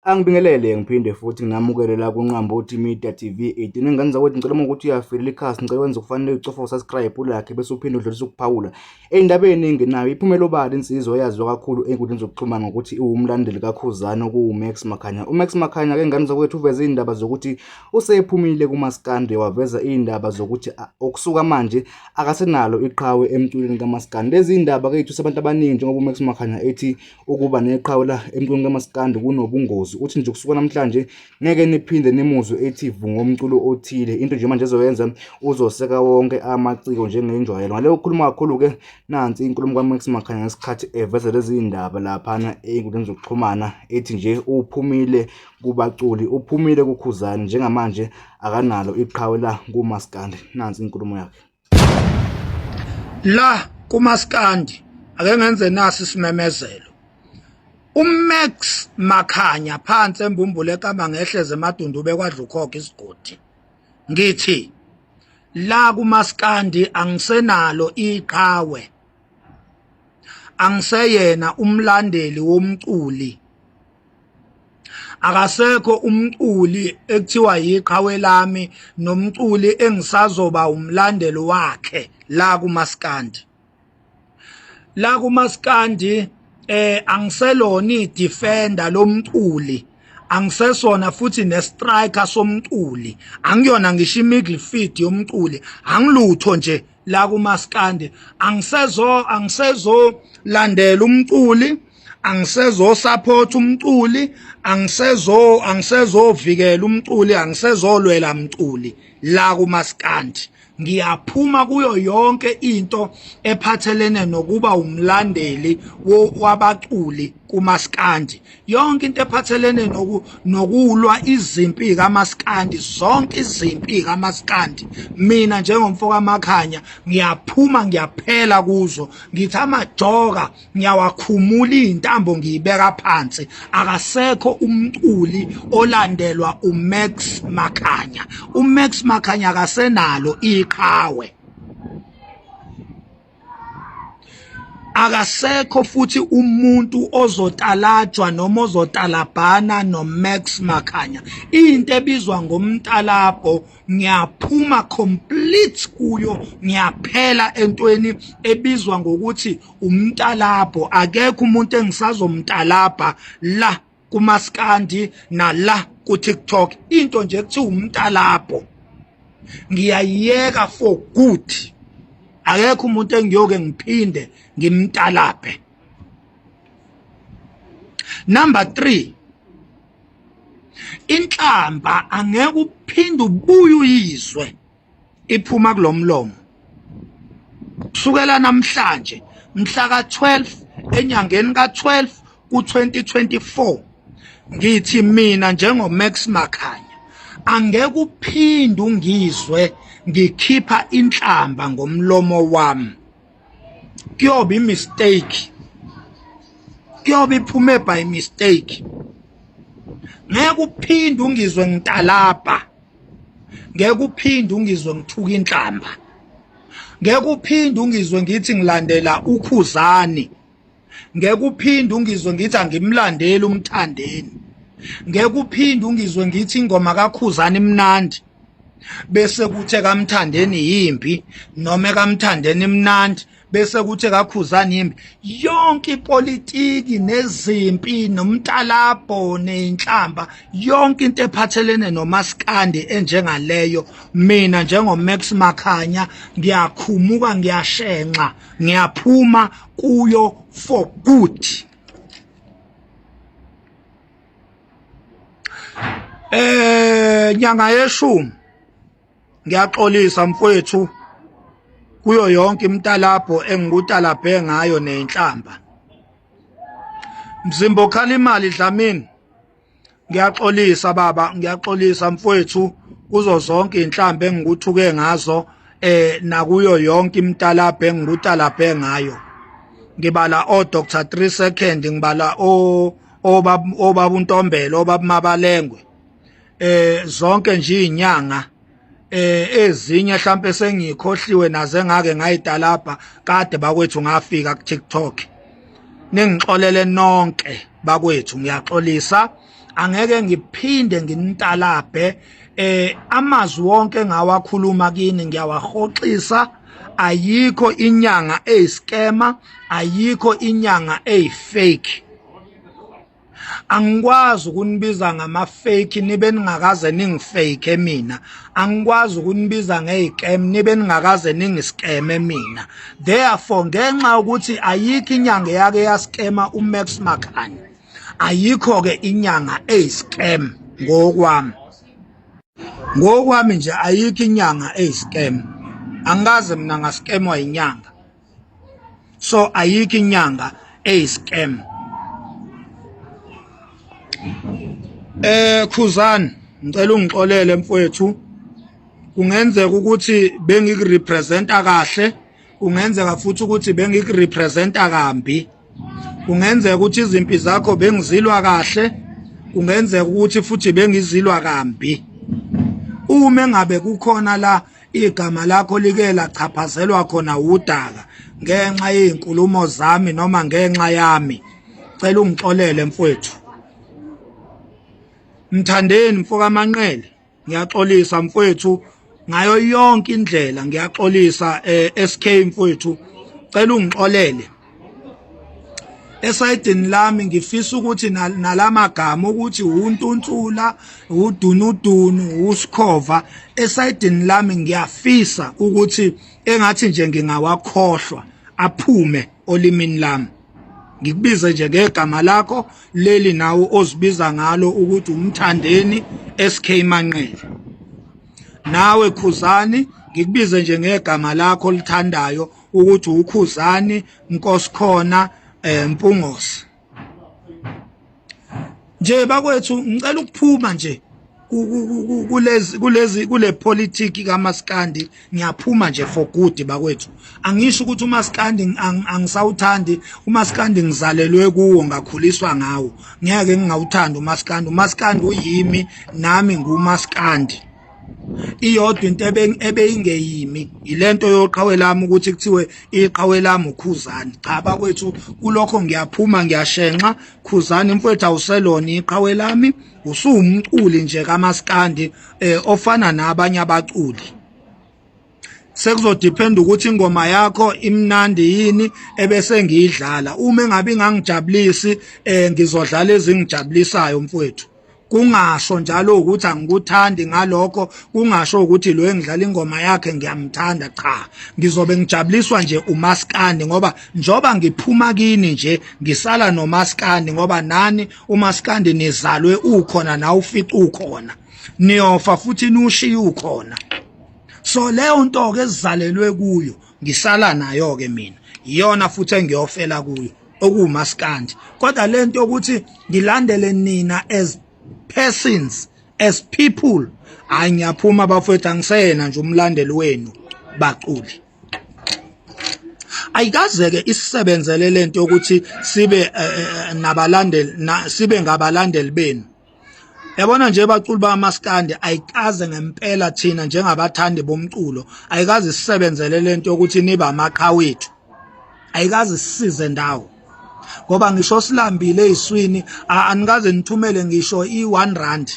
Angibingelele ngiphinde futhi nginamukele la kuNqambothi Media TV 18. Ingane zakwethu, ngicela uma ukuthi uyafilela ikhasi, ngicela wenze okufanele, ucofa usubscribe, ulike, bese uphinde udlulise ukuphawula. Endabeni engenayo iphumela obala insizwa eyaziwa kakhulu ey'nkundleni zokuxhumana ngokuthi iwumlandeli kaKhuzani okuwuMax Makhanya. UMax Makhanya ke, ngane zakwethu, uveze iy'ndaba zokuthi usephumile kumaskandi, waveza iy'ndaba zokuthi okusuka manje akasenalo iqhawe emculweni kamaskandi. Lezi iy'ndaba ke ithuse abantu abaningi njengoba uMax Makhanya ethi ukuba neqhawe la emculweni kamaskandi kunobungozi. Uthi nje kusuka namhlanje ngeke niphinde nimuzwe ethi vu ngomculo othile. Into nje manje ezoyenza, uzoseka wonke amaciko njengenjwayelo. Ngale ukukhuluma kakhulu-ke, nansi inkulumo kaMax Makhanya ngesikhathi eveza lezi ndaba laphana ey'nkundleni zokuxhumana, ethi nje uphumile kubaculi, uphumile kuKhuzani, njengamanje akanalo iqhawe la kumaskandi. Nansi inkulumo yakhe. La kumaskandi ake ngenze nasi isimemezelo. UMax Makhanya phansi embumbule ekama ngehleze emadundube kwadla ukhokha isigodi. Ngithi la kumaskandi angisenalo iqhawe, angiseyena umlandeli womculi, akasekho umculi ekuthiwa yiqhawe lami nomculi engisazoba umlandeli wakhe la kumaskandi. La kumaskandi angiselona idefender lomculi, angisesona futhi nestriker somculi, angiyona ngisho imiddle feed yomculi, angilutho nje la kumaskandi. Angisezo landela umculi, angisezo support umculi, angisezovikela umculi, angisezolwela mculi la kumaskandi. Ngiyaphuma kuyo yonke into ephathelene nokuba umlandeli wabaculi kumaskandi, yonke into ephathelene nokulwa izimpi kamaskandi, zonke izimpi kamaskandi. Mina njengomfo kaMakhanya ngiyaphuma, ngiyaphela kuzo. Ngithi amajoka ngiyawakhumula, iy'ntambo ngiyibeka phansi. Akasekho umculi olandelwa uMax Makhanya. UMax Makhanya akasenalo iqhawe, akasekho futhi umuntu ozotalajwa noma ozotalabhana noMax Makhanya. Into ebizwa ngomtalabho ngiyaphuma complete kuyo, ngiyaphela entweni ebizwa ngokuthi umtalabho. Akekho umuntu engisazomtalabha la kumaskandi nala ku TikTok. Into nje ekuthiwa umtalabho ngiyayiyeka for good. Akekho umuntu engiyoke ngiphinde ngimtalabhe. Number 3, inhlamba angeke uphinde ubuye uyizwe iphuma kulomlomo. Kusukela namhlanje mhla ka-12 enyangeni ka-12 ku-2024, ngithi mina njengoMax Makhanya angeke uphinde ungizwe ngikhipha inhlamba ngomlomo wami. Kuyoba imistake, kuyoba iphume by mistake. Ngeke uphinde ungizwe ngitalabha, ngeke uphinde ungizwe ngithuka inhlamba, ngeke uphinde ungizwe ngithi ngilandela uKhuzani, ngeke uphinde ungizwe ngithi angimlandeli uMthandeni, ngeke uphinde ungizwe ngithi ingoma kaKhuzani imnandi bese kuthe kaMthandeni yimbi, noma kaMthandeni imnandi bese kuthe kaKhuzani yimbi. Yonke ipolitiki nezimpi nomtalabho nenhlamba, yonke into ephathelene nomaskandi enjengaleyo, mina njengoMax Makhanya ngiyakhumuka, ngiyashenxa, ngiyaphuma kuyo for good. Nyanga yeshumi, ngiyaxolisa mfowethu kuyo yonke imitalabho engikutalabhe ngayo nenhlamba. Mzimba okhala imali Dlamini, ngiyaxolisa baba, ngiyaxolisa mfowethu kuzo zonke inhlamba engikuthuke ngazo nakuyo yonke imitalabho engikutalabhe ngayo. Ngibala o Dr 3 second, ngibala o obaba uNtombela, obaba Mabalengwe, zonke nje izinyanga, ezinye mhlambe sengikhohliwe naze ngake ngayitalabha kade bakwethu ngafika ku TikTok. Ningixolele nonke bakwethu, ngiyaxolisa. Angeke ngiphinde nginitalabhe. Amazwi wonke engawakhuluma kini ngiyawahoxisa. Ayikho inyanga eyiskema, ayikho inyanga eyifake. Angikwazi ukunibiza ngama-fake nibe ningakaze ningifake mina. Angikwazi ukunibiza ngeyikem nibe ningakaze ningiskeme mina. Therefore, ngenxa yokuthi ayikho inyanga eyake yaskema uMax Makhanya, ayikho-ke inyanga eyiscam ngokwami. Ngokwami nje ayikho inyanga eyiscam. Angikaze mina ngaskemwa inyanga. So ayikho inyanga eyiscam. Khuzani, ngicela ungixolele mfowethu. Kungenzeka ukuthi bengikurepresenta kahle, kungenzeka futhi ukuthi bengikurepresenta kambi. Kungenzeka ukuthi izimpi zakho bengizilwa kahle, kungenzeka ukuthi futhi bengizilwa kambi. Uma engabe kukhona la igama lakho like lachaphazelwa khona udaka ngenxa yezinkulumo zami noma ngenxa yami, cela ungixolele mfowethu. Mthandeni mfoka Manqele, ngiyaxolisa mfowethu ngayo yonke indlela, ngiyaxolisa. SK mfowethu, cela ungixolele. Esayidini lami ngifisa ukuthi nalamagama ukuthi untuntula, udunudunu, usikhova, esayidini lami ngiyafisa ukuthi engathi nje ngingawakhohlwa aphume olimini lami. Ngikubize nje ngegama lakho leli nawe ozibiza ngalo ukuthi uMthandeni SK Manqele. Nawe Khuzani, ngikubize nje ngegama lakho olithandayo ukuthi uKhuzani Nkosikhona Mpungose. Nje bakwethu, ngicela ukuphuma nje kulezi kulezi kule politiki kaMaskandi. Ngiyaphuma nje for good bakwethu. Angisho ukuthi uMaskandi angisawuthandi. UMaskandi ngizalelwe kuwo, ngakhuliswa ngawo, ngeke ngingawuthandi uMaskandi. UMaskandi uyimi, nami nguMaskandi. Iyodwa into ebeyingeyimi yilento yoqhawe lami, ukuthi kuthiwe iqhawe lami uKhuzani. Cha bakwethu, kulokho ngiyaphuma, ngiyashenxa. Khuzani mfowethu, awuselona iqhawe lami, usuwumculi nje kaMaskandi ofana nabanye abaculi. Sekuzodependa ukuthi ingoma yakho imnandi yini ebese ngiyidlala. Uma engabe ingangijabulisi, ngizodlala ezingijabulisayo mfowethu. Kungasho njalo ukuthi angikuthandi ngalokho, kungasho ukuthi lo engidlala ingoma yakhe ngiyamthanda. Cha, ngizobe ngijabuliswa nje uMaskandi, ngoba njoba ngiphuma kini nje ngisala noMaskandi, ngoba nani uMaskandi nizalwe ukhona, nawe ufica ukhona, niyofa futhi niwushiye ukhona. So leyo nto ke ezizalelwe kuyo ngisala nayo ke mina, iyona futhi engiyofela kuyo, okuwuMaskandi. Kodwa lento yokuthi ngilandele nina as persons, as people, hayi, ngiyaphuma bafowethu, angiseyena nje umlandeli wenu baculi. Ayikaze-ke isisebenzele lento yokuthi sibe nabalandeli, sibe ngabalandeli benu. Yabona nje baculi bamaskandi, ayikaze ngempela thina njengabathandi bomculo, ayikaze isisebenzele lento yokuthi nibe amaqhawe ethu. Ayikaze isisize ndawo, ngoba ngisho silambile eziswini anikaze nithumele ngisho i-1 rand.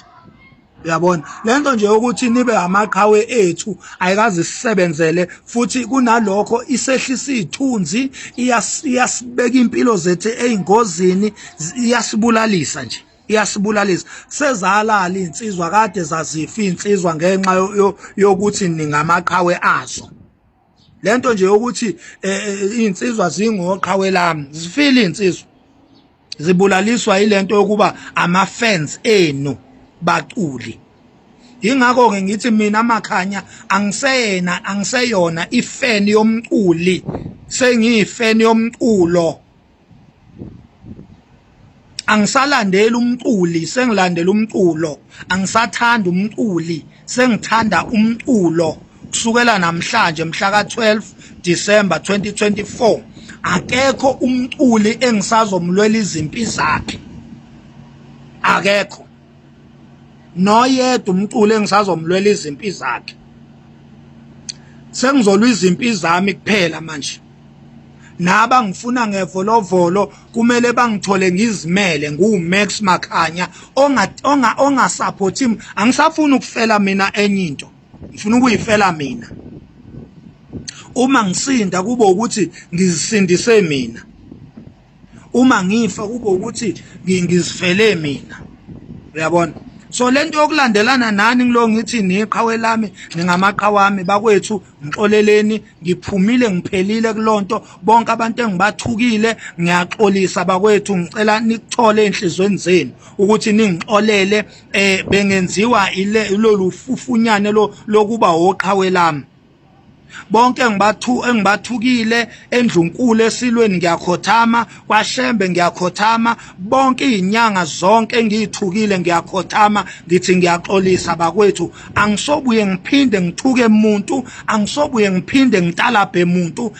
Uyabona lento nje yokuthi nibe amaqhawe ethu ayikaze isisebenzele, futhi kunalokho isehlisa ithunzi, iyasibeka impilo zethu eyingozini, iyasibulalisa nje, iyasibulalisa. Sezalala insizwa, kade zazifa insizwa ngenxa yokuthi ningamaqhawe azo. Lento nje yokuthi insizwa zingoqhawe lami, zifile insizwa, zibulaliswa yilento yokuba ama fans enu baculi. Ingakho ke ngithi mina Makhanya angiseyena, angiseyona ifan yomculi, sengiyifan yomculo. Angisalandeli umculi, sengilandela umculo. Angisathanda umculi, sengithanda umculo. Kusukela namhlanje mhla ka-12 December 2024, akekho umculi engisazomlwela izimpi zakhe, akekho noyedwa umculi engisazomlwela izimpi zakhe. Sengizolwa izimpi zami kuphela manje. Naba ngifuna ngevolovolo kumele bangithole ngizimele ngu Max Makhanya onga onga onga-support angisafuni ukufela mina enye into, ngifuna ukuyifela mina. Uma ngisinda kube ukuthi ngizisindise mina, uma ngifa kube ukuthi ngizifele mina, uyabona? So lento yokulandelana nani ngilo ngithi niqhawe lami, ningamaqhawe ami bakwethu, ngixoleleni, ngiphumile, ngiphelile kulonto. Bonke abantu engibathukile ngiyaxolisa bakwethu, ngicela nikuthole enhlizweni zenu ukuthi ningixolele. Bengenziwa ile lolu fufunyane lo lokuba oqhawe lami. Bonke engibathukile endlunkulu, esilweni ngiyakhothama, kwaShembe ngiyakhothama, bonke izinyanga zonke engiyithukile ngiyakhothama, ngithi ngiyaxolisa bakwethu. Angisobuye ngiphinde ngithuke umuntu, angisobuye ngiphinde ngitalabhe umuntu.